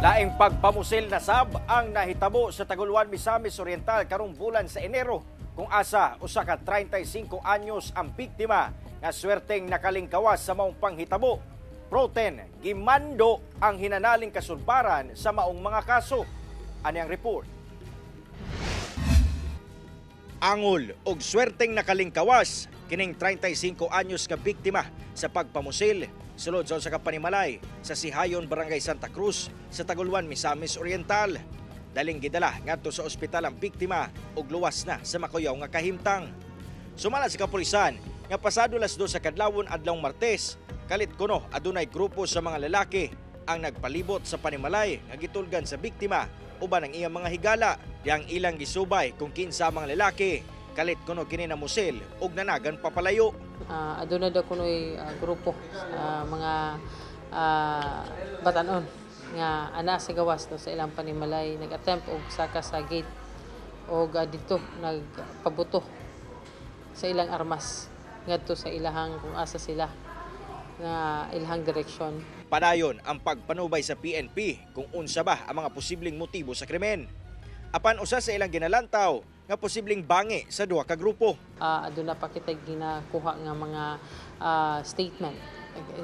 Laing pagpamusil na sab ang nahitabo sa Taguluan, Misamis Oriental karong bulan sa Enero, kung asa usa ka 35 anyos ang biktima nga swerteng nakalingkawas sa maong panghitabo. Proten, gimando ang hinanaling kasulbaran sa maong mga kaso. Ani ang report. Angol og swerteng nakalingkawas kining 35 anyos nga biktima sa pagpamusil sulod sa usa ka panimalay sa Sihayon, Barangay Santa Cruz sa Taguluan, Misamis Oriental. Daling gidala ngadto sa ospital ang biktima ug luwas na sa makuyaw nga kahimtang. Sumala sa kapulisan nga pasado 2:00 sa kadlawon adlawng Martes, kalit kuno adunay grupo sa mga lalaki ang nagpalibot sa panimalay nga gitulgan sa biktima uban ang iyang mga higala. Diyang ilang gisubay kung kinsa ang mga lalaki, kalit kuno kini namusil ug nanagan papalayo. Aduna daw kuno'y grupo mga batanon nga ana sa gawas, no, sa ilang panimalay, nag-attempt og saka sa gate og didto nagpabuto sa ilang armas ngadto sa ilahang kung asa sila nga ilahang direksyon. Padayon ang pagpanubay sa PNP kung unsa ba ang mga posibleng motibo sa krimen. Apan usa sa ilang ginalantaw nga posibleng bangi sa duha ka grupo. Aduna pa kita ginakuha nga mga statement,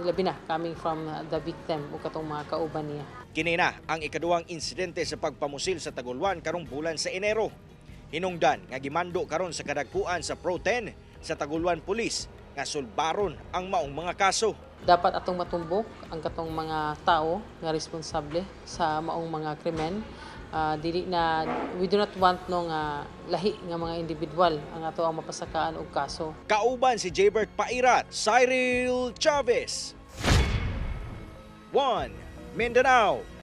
labi na coming from the victim ug katong mga kauban niya. Kini na ang ikaduhang insidente sa pagpamusil sa Taguluan karong bulan sa Enero. Hinungdan nga gimando karon sa kadagkuan sa Pro 10 sa Taguluan Police nga sulbaron ang maong mga kaso. Dapat atong matumbok ang katong mga tao nga responsable sa maong mga krimen. Dili na, we do not want, no, nga lahi nga mga individual ang ato ang mapasakaan og kaso. Kauban si Jabert Pairat, Cyril Chavez. 1 Mindanao.